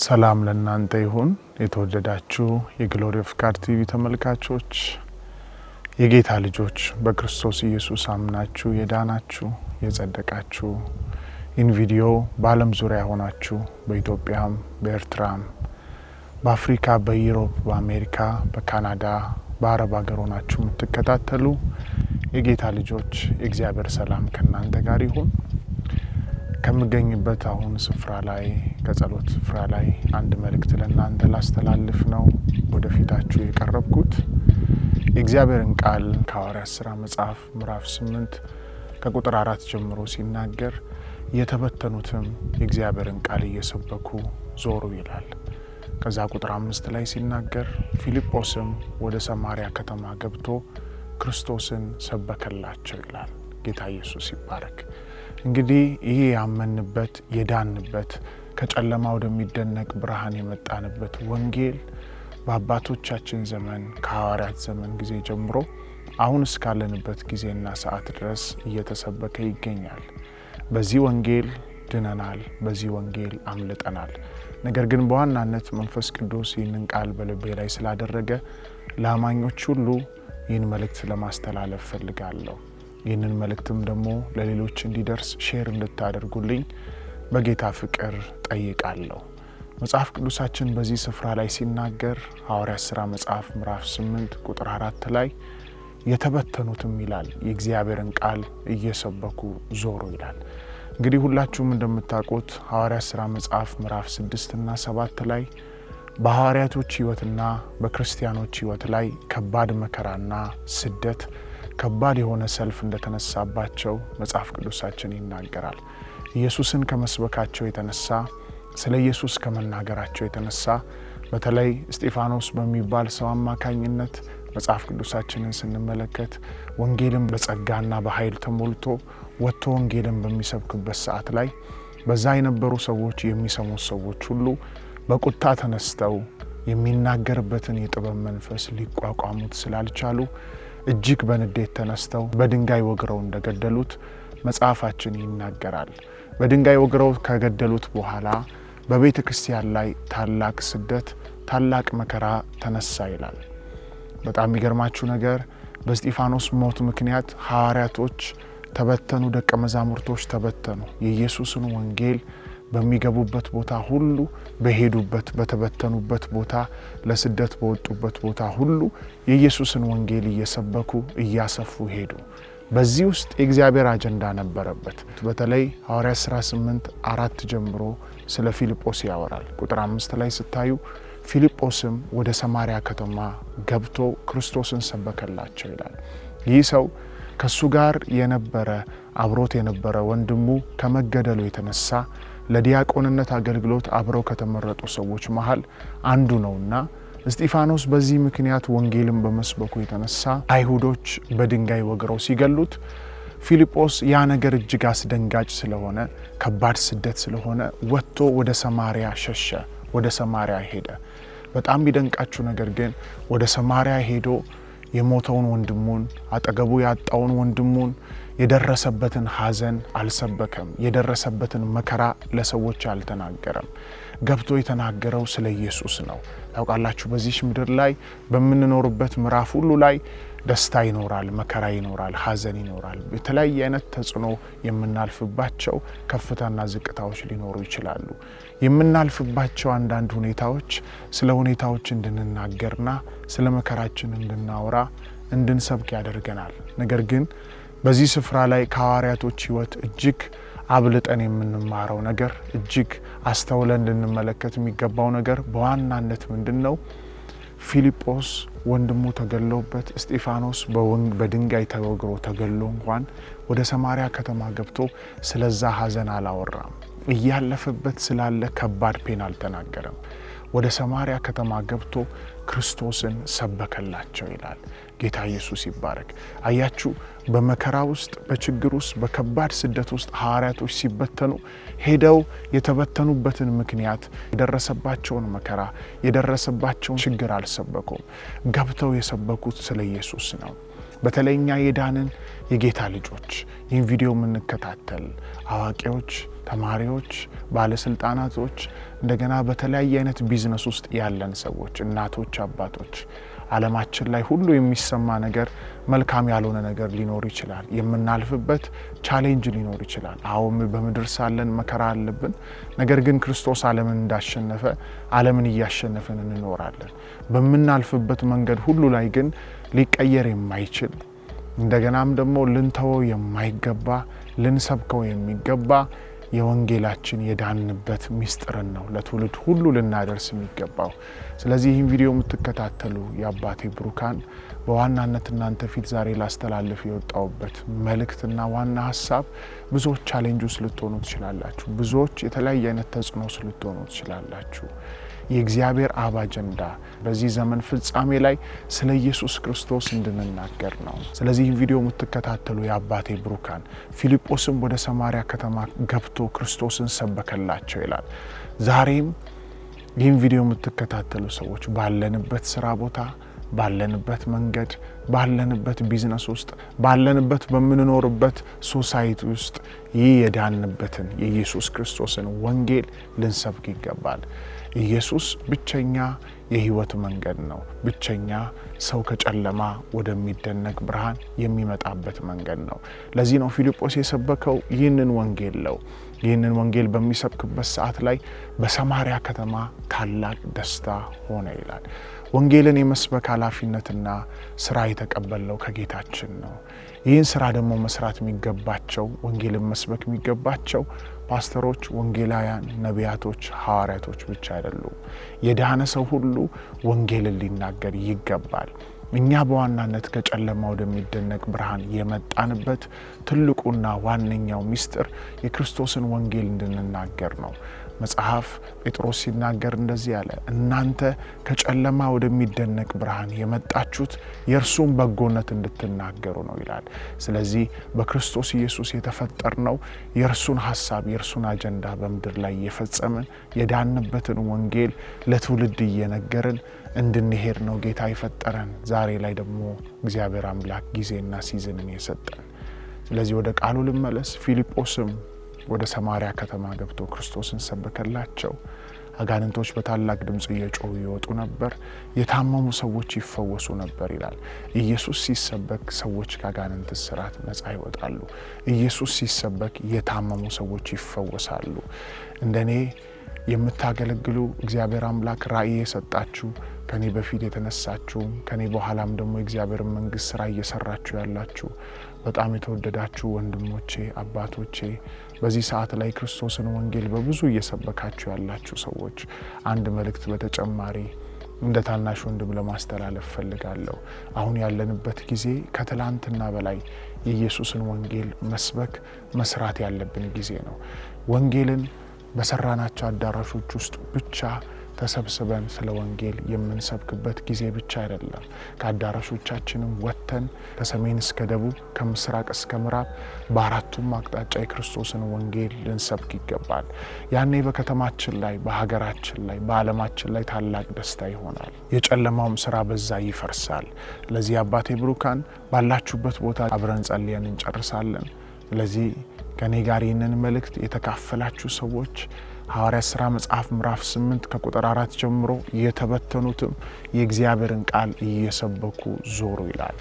ሰላም ለእናንተ ይሁን። የተወደዳችሁ የ Glory of God TV ተመልካቾች፣ የጌታ ልጆች፣ በክርስቶስ ኢየሱስ አምናችሁ የዳናችሁ፣ የጸደቃችሁ፣ ይህን ቪዲዮ በዓለም ዙሪያ ሆናችሁ በኢትዮጵያም፣ በኤርትራም፣ በአፍሪካ፣ በ Europe፣ በአሜሪካ፣ በካናዳ፣ በአረብ ሀገር ሆናችሁ የምትከታተሉ የጌታ ልጆች፣ የእግዚአብሔር ሰላም ከእናንተ ጋር ይሁን። ከምገኝበት አሁን ስፍራ ላይ፣ ከጸሎት ስፍራ ላይ አንድ መልእክት ለእናንተ ላስተላልፍ ነው ወደፊታችሁ የቀረብኩት። የእግዚአብሔርን ቃል ከሐዋርያት ሥራ መጽሐፍ ምዕራፍ 8 ከቁጥር 4 ጀምሮ ሲናገር፣ የተበተኑትም የእግዚአብሔርን ቃል እየሰበኩ ዞሩ ይላል። ከዛ ቁጥር 5 ላይ ሲናገር፣ ፊልጶስም ወደ ሰማርያ ከተማ ገብቶ ክርስቶስን ሰበከላቸው ይላል። ጌታ ኢየሱስ ይባረክ። እንግዲህ ይህ ያመንበት፣ የዳንበት፣ ከጨለማ ወደሚደነቅ ብርሃን የመጣንበት ወንጌል በአባቶቻችን ዘመን፣ ከሐዋርያት ዘመን ጊዜ ጀምሮ አሁን እስካለንበት ጊዜና ሰዓት ድረስ እየተሰበከ ይገኛል። በዚህ ወንጌል ድነናል፣ በዚህ ወንጌል አምልጠናል። ነገር ግን በዋናነት መንፈስ ቅዱስ ይህንን ቃል በልቤ ላይ ስላደረገ ለአማኞች ሁሉ ይህን መልእክት ለማስተላለፍ ፈልጋለሁ። ይህንን መልእክትም ደግሞ ለሌሎች እንዲደርስ share እንድታደርጉልኝ በጌታ ፍቅር ጠይቃለሁ። መጽሐፍ ቅዱሳችን በዚህ ስፍራ ላይ ሲናገር፣ ሐዋርያት ሥራ መጽሐፍ ምዕራፍ 8 ቁጥር 4 ላይ፣ የተበተኑትም ይላል፣ የእግዚአብሔርን ቃል እየሰበኩ ዞሩ ይላል። እንግዲህ ሁላችሁም እንደምታውቁት ሐዋርያት ሥራ መጽሐፍ ምዕራፍ 6 እና 7 ላይ በሐዋርያቶች ሕይወትና በክርስቲያኖች ሕይወት ላይ ከባድ መከራና ስደት፣ ከባድ የሆነ ሰልፍ እንደተነሳባቸው መጽሐፍ ቅዱሳችን ይናገራል። ኢየሱስን ከመስበካቸው የተነሳ፣ ስለ ኢየሱስ ከመናገራቸው የተነሳ፣ በተለይ እስጢፋኖስ በሚባል ሰው አማካኝነት መጽሐፍ ቅዱሳችንን ስንመለከት ወንጌልን በጸጋና በኃይል ተሞልቶ ወጥቶ ወንጌልን በሚሰብክበት ሰዓት ላይ በዛ የነበሩ ሰዎች፣ የሚሰሙት ሰዎች ሁሉ በቁጣ ተነስተው የሚናገርበትን የጥበብ መንፈስ ሊቋቋሙት ስላልቻሉ እጅግ በንዴት ተነስተው በድንጋይ ወግረው እንደገደሉት መጽሐፋችን ይናገራል። በድንጋይ ወግረው ከገደሉት በኋላ በቤተ ክርስቲያን ላይ ታላቅ ስደት፣ ታላቅ መከራ ተነሳ ይላል። በጣም የሚገርማችሁ ነገር በእስጢፋኖስ ሞት ምክንያት ሐዋርያቶች ተበተኑ፣ ደቀ መዛሙርቶች ተበተኑ። የኢየሱስን ወንጌል በሚገቡበት ቦታ ሁሉ፣ በሄዱበት፣ በተበተኑበት ቦታ፣ ለስደት በወጡበት ቦታ ሁሉ የኢየሱስን ወንጌል እየሰበኩ እያሰፉ ሄዱ። በዚህ ውስጥ የእግዚአብሔር አጀንዳ ነበረበት። በተለይ ሐዋርያት ሥራ 8 4 ጀምሮ ስለ ፊልጶስ ያወራል። ቁጥር 5 ላይ ስታዩ፣ ፊልጶስም ወደ ሰማርያ ከተማ ገብቶ ክርስቶስን ሰበከላቸው ይላል። ይህ ሰው ከሱ ጋር የነበረ፣ አብሮት የነበረ ወንድሙ ከመገደሉ የተነሳ ለዲያቆንነት አገልግሎት አብረው ከተመረጡ ሰዎች መሀል አንዱ ነውና፣ እስጢፋኖስ በዚህ ምክንያት ወንጌልን በመስበኩ የተነሳ አይሁዶች በድንጋይ ወግረው ሲገሉት፣ ፊልጶስ ያ ነገር እጅግ አስደንጋጭ ስለሆነ፣ ከባድ ስደት ስለሆነ ወጥቶ ወደ ሰማሪያ ሸሸ፣ ወደ ሰማሪያ ሄደ። በጣም ቢደንቃችሁ ነገር ግን ወደ ሰማሪያ ሄዶ የሞተውን ወንድሙን፣ አጠገቡ ያጣውን ወንድሙን፣ የደረሰበትን ሐዘን አልሰበከም። የደረሰበትን መከራ ለሰዎች አልተናገረም። ገብቶ የተናገረው ስለ ኢየሱስ ነው። ታውቃላችሁ፣ በዚህ ምድር ላይ በምንኖርበት ምዕራፍ ሁሉ ላይ ደስታ ይኖራል፣ መከራ ይኖራል፣ ሐዘን ይኖራል። የተለያየ አይነት ተጽዕኖ የምናልፍባቸው ከፍታና ዝቅታዎች ሊኖሩ ይችላሉ። የምናልፍባቸው አንዳንድ ሁኔታዎች ስለ ሁኔታዎች እንድንናገርና ስለ መከራችን እንድናወራ፣ እንድንሰብክ ያደርገናል። ነገር ግን በዚህ ስፍራ ላይ ከሐዋርያቶች ሕይወት እጅግ አብልጠን የምንማረው ነገር፣ እጅግ አስተውለን እንድንመለከት የሚገባው ነገር በዋናነት ምንድን ነው? ፊልጶስ ወንድሙ ተገሎበት፣ እስጢፋኖስ በድንጋይ ተወግሮ ተገሎ እንኳን ወደ ሰማሪያ ከተማ ገብቶ ስለዛ ሐዘን አላወራም። እያለፈበት ስላለ ከባድ pain አልተናገረም። ወደ ሰማሪያ ከተማ ገብቶ ክርስቶስን ሰበከላቸው ይላል። ጌታ ኢየሱስ ይባረክ። አያችሁ፣ በመከራ ውስጥ፣ በችግር ውስጥ፣ በከባድ ስደት ውስጥ ሐዋርያቶች ሲበተኑ ሄደው የተበተኑበትን ምክንያት፣ የደረሰባቸውን መከራ፣ የደረሰባቸውን ችግር አልሰበኩም። ገብተው የሰበኩት ስለ ኢየሱስ ነው። በተለይ እኛ የዳንን የጌታ ልጆች፣ ይህን ቪዲዮ የምንከታተል አዋቂዎች፣ ተማሪዎች፣ ባለስልጣናቶች፣ እንደገና በተለያየ አይነት ቢዝነስ ውስጥ ያለን ሰዎች፣ እናቶች፣ አባቶች፣ ዓለማችን ላይ ሁሉ የሚሰማ ነገር መልካም ያልሆነ ነገር ሊኖር ይችላል። የምናልፍበት challenge ሊኖር ይችላል። አዎ፣ በምድር ሳለን መከራ አለብን። ነገር ግን ክርስቶስ ዓለምን እንዳሸነፈ ዓለምን እያሸነፍን እንኖራለን። በምናልፍበት መንገድ ሁሉ ላይ ግን ሊቀየር የማይችል፣ እንደገናም ደግሞ ልንተወው የማይገባ፣ ልንሰብከው የሚገባ የወንጌላችን የዳንበት ሚስጥርን ነው ለትውልድ ሁሉ ልናደርስ የሚገባው። ስለዚህ ይህን ቪዲዮ የምትከታተሉ የአባቴ ብሩካን፣ በዋናነት እናንተ ፊት ዛሬ ላስተላልፍ የወጣሁበት መልእክትና ዋና ሀሳብ ብዙዎች challenge ውስጥ ልትሆኑ ትችላላችሁ። ብዙዎች የተለያየ አይነት ተጽዕኖ ውስጥ ልትሆኑ ትችላላችሁ። የእግዚአብሔር አብ አጀንዳ በዚህ ዘመን ፍጻሜ ላይ ስለ ኢየሱስ ክርስቶስ እንድንናገር ነው። ስለዚህ ይህን ቪዲዮ የምትከታተሉ የአባቴ ብሩካን፣ ፊልጶስም ወደ ሰማሪያ ከተማ ገብቶ ክርስቶስን ሰበከላቸው ይላል። ዛሬም ይህን ቪዲዮ የምትከታተሉ ሰዎች ባለንበት ስራ ቦታ፣ ባለንበት መንገድ፣ ባለንበት ቢዝነስ ውስጥ፣ ባለንበት በምንኖርበት society ውስጥ ይህ የዳንበትን የኢየሱስ ክርስቶስን ወንጌል ልንሰብክ ይገባል። ኢየሱስ ብቸኛ የህይወት መንገድ ነው። ብቸኛ ሰው ከጨለማ ወደሚደነቅ ብርሃን የሚመጣበት መንገድ ነው። ለዚህ ነው ፊልጶስ የሰበከው ይህንን ወንጌል ነው። ይህንን ወንጌል በሚሰብክበት ሰዓት ላይ በሰማሪያ ከተማ ታላቅ ደስታ ሆነ ይላል። ወንጌልን የመስበክ ኃላፊነትና ስራ የተቀበልነው ከጌታችን ነው። ይህን ስራ ደግሞ መስራት የሚገባቸው፣ ወንጌልን መስበክ የሚገባቸው ፓስተሮች፣ ወንጌላውያን፣ ነቢያቶች፣ ሐዋርያቶች ብቻ አይደሉም። የዳነ ሰው ሁሉ ወንጌልን ሊናገር ይገባል። እኛ በዋናነት ከጨለማ ወደሚደነቅ ብርሃን የመጣንበት ትልቁና ዋነኛው ሚስጥር የክርስቶስን ወንጌል እንድንናገር ነው። መጽሐፍ ጴጥሮስ ሲናገር እንደዚህ አለ፣ እናንተ ከጨለማ ወደሚደነቅ ብርሃን የመጣችሁት የእርሱን በጎነት እንድትናገሩ ነው ይላል። ስለዚህ በክርስቶስ ኢየሱስ የተፈጠርነው የእርሱን ሀሳብ፣ የእርሱን አጀንዳ በምድር ላይ እየፈጸምን፣ የዳንበትን ወንጌል ለትውልድ እየነገርን እንድንሄድ ነው ጌታ የፈጠረን። ዛሬ ላይ ደግሞ እግዚአብሔር አምላክ ጊዜና season ን የሰጠን። ስለዚህ ወደ ቃሉ ልመለስ። ፊልጶስም ወደ ሰማሪያ ከተማ ገብቶ ክርስቶስን ሰበከላቸው። አጋንንቶች በታላቅ ድምፅ እየጮሁ ይወጡ ነበር፣ የታመሙ ሰዎች ይፈወሱ ነበር ይላል። ኢየሱስ ሲሰበክ ሰዎች ከአጋንንት እስራት ነፃ ይወጣሉ። ኢየሱስ ሲሰበክ የታመሙ ሰዎች ይፈወሳሉ። እንደኔ የምታገለግሉ፣ እግዚአብሔር አምላክ ራእይ የሰጣችሁ፣ ከኔ በፊት የተነሳችሁም ከኔ በኋላም ደግሞ የእግዚአብሔርን መንግስት ስራ እየሰራችሁ ያላችሁ በጣም የተወደዳችሁ ወንድሞቼ፣ አባቶቼ፣ በዚህ ሰዓት ላይ ክርስቶስን ወንጌል በብዙ እየሰበካችሁ ያላችሁ ሰዎች አንድ መልእክት በተጨማሪ እንደ ታናሽ ወንድም ለማስተላለፍ ፈልጋለሁ። አሁን ያለንበት ጊዜ ከትላንትና በላይ የኢየሱስን ወንጌል መስበክ መስራት ያለብን ጊዜ ነው። ወንጌልን በሰራናቸው አዳራሾች ውስጥ ብቻ ተሰብስበን ስለ ወንጌል የምንሰብክበት ጊዜ ብቻ አይደለም። ከአዳራሾቻችንም ወጥተን ከሰሜን እስከ ደቡብ፣ ከምስራቅ እስከ ምዕራብ በአራቱም አቅጣጫ የክርስቶስን ወንጌል ልንሰብክ ይገባል። ያኔ በከተማችን ላይ፣ በሀገራችን ላይ፣ በዓለማችን ላይ ታላቅ ደስታ ይሆናል። የጨለማውም ስራ በዛ ይፈርሳል። ስለዚህ አባቴ ብሩካን፣ ባላችሁበት ቦታ አብረን ጸልየን እንጨርሳለን። ስለዚህ ከእኔ ጋር ይህንን መልእክት የተካፈላችሁ ሰዎች፣ ሐዋርያት ሥራ መጽሐፍ ምዕራፍ 8 ከቁጥር 4 ጀምሮ የተበተኑትም የእግዚአብሔርን ቃል እየሰበኩ ዞሩ ይላል።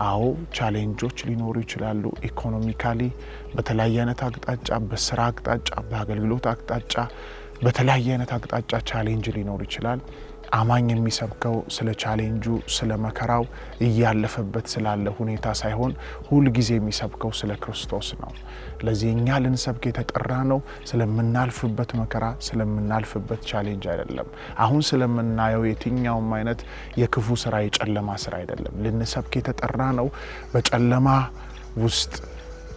አዎ፣ challenge ኦች ሊኖሩ ይችላሉ። Economically፣ በተለያየ አይነት አቅጣጫ፣ በስራ አቅጣጫ፣ በአገልግሎት አቅጣጫ፣ በተለያየ አይነት አቅጣጫ challenge ሊኖር ይችላል። አማኝ የሚሰብከው ስለ ቻሌንጁ፣ ስለ መከራው፣ እያለፈበት ስላለ ሁኔታ ሳይሆን ሁል ጊዜ የሚሰብከው ስለ ክርስቶስ ነው። ለዚህ እኛ ልንሰብክ የተጠራነው ስለምናልፍበት መከራ፣ ስለምናልፍበት challenge አይደለም። አሁን ስለምናየው የትኛውም አይነት የክፉ ስራ፣ የጨለማ ስራ አይደለም። ልንሰብክ የተጠራነው በጨለማ ውስጥ፣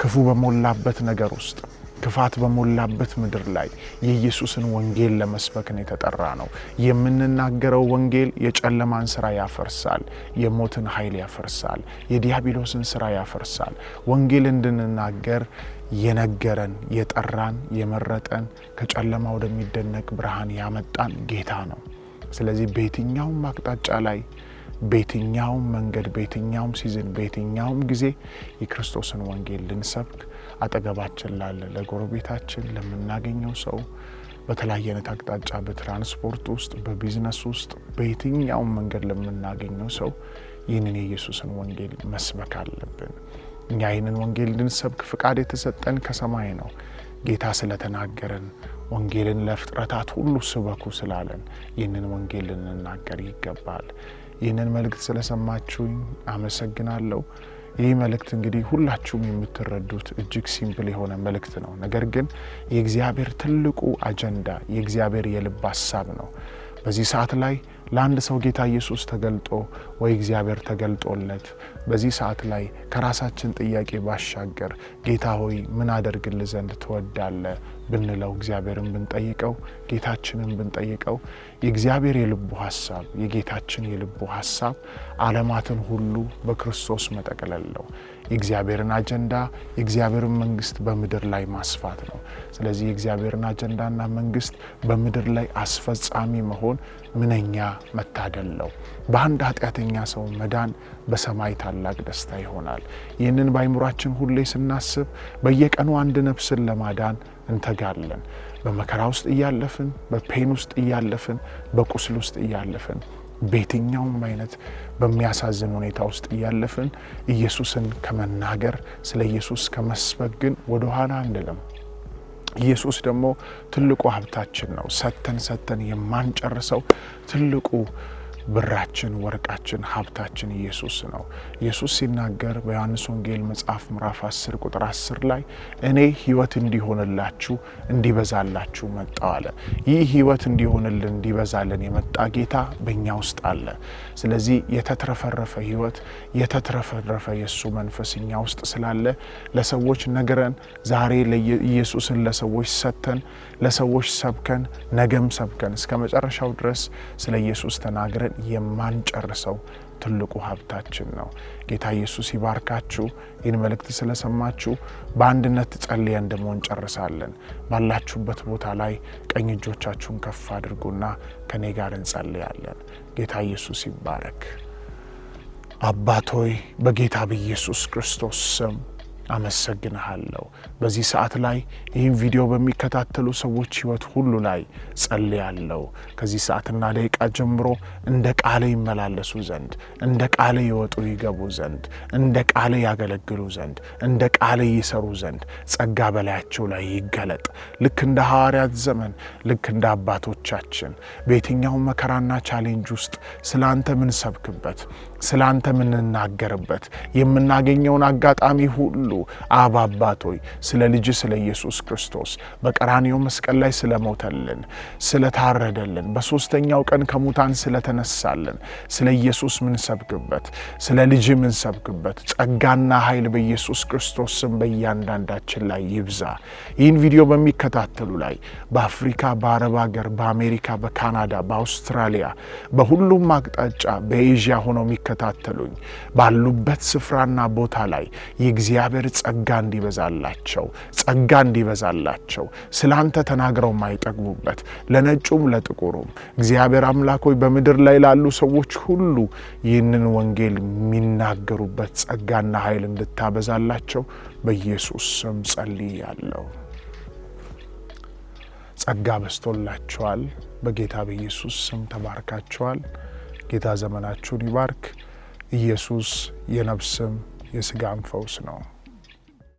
ክፉ በሞላበት ነገር ውስጥ፣ ክፋት በሞላበት ምድር ላይ የኢየሱስን ወንጌል ለመስበክ ነው የተጠራነው። የምንናገረው ወንጌል የጨለማን ስራ ያፈርሳል፣ የሞትን ኃይል ያፈርሳል፣ የዲያብሎስን ስራ ያፈርሳል። ወንጌል እንድንናገር የነገረን፣ የጠራን፣ የመረጠን፣ ከጨለማ ወደሚደነቅ ብርሃን ያመጣን ጌታ ነው። ስለዚህ በየትኛውም አቅጣጫ ላይ በየትኛውም መንገድ፣ በየትኛውም season፣ በየትኛውም ጊዜ የክርስቶስን ወንጌል ልንሰብክ አጠገባችን ላለ ለጎረቤታችን፣ ለምናገኘው ሰው፣ በተለያየ አይነት አቅጣጫ፣ በትራንስፖርት ውስጥ፣ በቢዝነስ ውስጥ፣ በየትኛውም መንገድ ለምናገኘው ሰው ይህንን የኢየሱስን ወንጌል መስበክ አለብን። እኛ ይህንን ወንጌል እንድንሰብክ ፍቃድ የተሰጠን ከሰማይ ነው። ጌታ ስለተናገረን፣ ወንጌልን ለፍጥረታት ሁሉ ስበኩ ስላለን ይህንን ወንጌል ልንናገር ይገባል። ይህንን መልእክት ስለሰማችሁኝ አመሰግናለሁ። ይህ መልእክት እንግዲህ ሁላችሁም የምትረዱት እጅግ simple የሆነ መልእክት ነው። ነገር ግን የእግዚአብሔር ትልቁ አጀንዳ፣ የእግዚአብሔር የልብ ሀሳብ ነው። በዚህ ሰዓት ላይ ለአንድ ሰው ጌታ ኢየሱስ ተገልጦ ወይ እግዚአብሔር ተገልጦለት በዚህ ሰዓት ላይ ከራሳችን ጥያቄ ባሻገር "ጌታ ሆይ፣ ምን አደርግልህ ዘንድ ትወዳለህ?" ብንለው፣ እግዚአብሔርን ብንጠይቀው፣ ጌታችንን ብንጠይቀው፣ የእግዚአብሔር የልቡ ሀሳብ፣ የጌታችን የልቡ ሀሳብ ዓለማትን ሁሉ በክርስቶስ መጠቅለል ነው። የእግዚአብሔርን አጀንዳ፣ የእግዚአብሔርን መንግስት በምድር ላይ ማስፋት ነው። ስለዚህ የእግዚአብሔርን አጀንዳና መንግስት በምድር ላይ አስፈጻሚ መሆን ምንኛ መታደል ነው። በአንድ ኃጢአተኛ ሰው መዳን በሰማይ ታላቅ ደስታ ይሆናል። ይህንን በአይምሯችን ሁሌ ስናስብ በየቀኑ አንድ ነፍስን ለማዳን እንተጋለን። በመከራ ውስጥ እያለፍን፣ በ pain ውስጥ እያለፍን፣ በቁስል ውስጥ እያለፍን፣ በየትኛውም አይነት በሚያሳዝን ሁኔታ ውስጥ እያለፍን ኢየሱስን ከመናገር፣ ስለ ኢየሱስ ከመስበክ ግን ወደኋላ አንልም። ኢየሱስ ደግሞ ትልቁ ሀብታችን ነው። ሰተን ሰተን የማንጨርሰው ትልቁ ብራችን፣ ወርቃችን፣ ሀብታችን ኢየሱስ ነው። ኢየሱስ ሲናገር በዮሐንስ ወንጌል መጽሐፍ ምዕራፍ 10 ቁጥር 10 ላይ "እኔ ሕይወት እንዲሆንላችሁ እንዲበዛላችሁ መጣሁ" አለ። ይህ ሕይወት እንዲሆንልን እንዲበዛልን የመጣ ጌታ በእኛ ውስጥ አለ። ስለዚህ የተትረፈረፈ ሕይወት፣ የተትረፈረፈ የእሱ መንፈስ እኛ ውስጥ ስላለ ለሰዎች ነግረን፣ ዛሬ ኢየሱስን ለሰዎች ሰጥተን፣ ለሰዎች ሰብከን፣ ነገም ሰብከን፣ እስከ መጨረሻው ድረስ ስለ ኢየሱስ ተናግረን የማንጨርሰው ትልቁ ሀብታችን ነው። ጌታ ኢየሱስ ይባርካችሁ። ይህን መልእክት ስለሰማችሁ በአንድነት ጸልየን ደግሞ እንጨርሳለን። ባላችሁበት ቦታ ላይ ቀኝ እጆቻችሁን ከፍ አድርጉና ከኔ ጋር እንጸልያለን። ጌታ ኢየሱስ ይባረክ። አባት ሆይ፣ በጌታ በኢየሱስ ክርስቶስ ስም አመሰግንሃለሁ። በዚህ ሰዓት ላይ ይህን ቪዲዮ በሚከታተሉ ሰዎች ሕይወት ሁሉ ላይ ጸልያለሁ። ከዚህ ሰዓትና ደቂቃ ጀምሮ እንደ ቃልህ ይመላለሱ ዘንድ፣ እንደ ቃልህ ይወጡ ይገቡ ዘንድ፣ እንደ ቃልህ ያገለግሉ ዘንድ፣ እንደ ቃልህ ይሰሩ ዘንድ ጸጋ በላያቸው ላይ ይገለጥ። ልክ እንደ ሐዋርያት ዘመን፣ ልክ እንደ አባቶቻችን በየትኛውም መከራና challenge ውስጥ ስለ አንተ ምንሰብክበት፣ ስለ አንተ ምንናገርበት የምናገኘውን አጋጣሚ ሁሉ አብ አባት ሆይ፣ ስለ ልጅህ ስለ ኢየሱስ ክርስቶስ፣ በቀራንዮ መስቀል ላይ ስለ ሞተልን፣ ስለ ታረደልን፣ በሦስተኛው ቀን ከሙታን ስለተነሳልን ስለ ኢየሱስ ምንሰብክበት፣ ስለ ልጅህ ምንሰብክበት ጸጋና ኃይል በኢየሱስ ክርስቶስ ስም በእያንዳንዳችን ላይ ይብዛ። ይህን ቪዲዮ በሚከታተሉ ላይ በአፍሪካ፣ በአረብ ሀገር፣ በአሜሪካ፣ በካናዳ፣ በአውስትራሊያ፣ በሁሉም አቅጣጫ፣ በኤዥያ ሆነው የሚከታተሉኝ ባሉበት ስፍራና ቦታ ላይ የእግዚአብሔር ጸጋ እንዲበዛላቸው፣ ጸጋ እንዲበዛላቸው፣ ስለ አንተ ተናግረው የማይጠግቡበት፣ ለነጩም ለጥቁሩም፣ እግዚአብሔር አምላክ ሆይ፣ በምድር ላይ ላሉ ሰዎች ሁሉ ይህንን ወንጌል የሚናገሩበት ጸጋና ኃይል እንድታበዛላቸው በኢየሱስ ስም ጸልያለሁ። ጸጋ በዝቶላችኋል። በጌታ በኢየሱስ ስም ተባርካችኋል። ጌታ ዘመናችሁን ይባርክ። ኢየሱስ የነፍስም የስጋም ፈውስ ነው።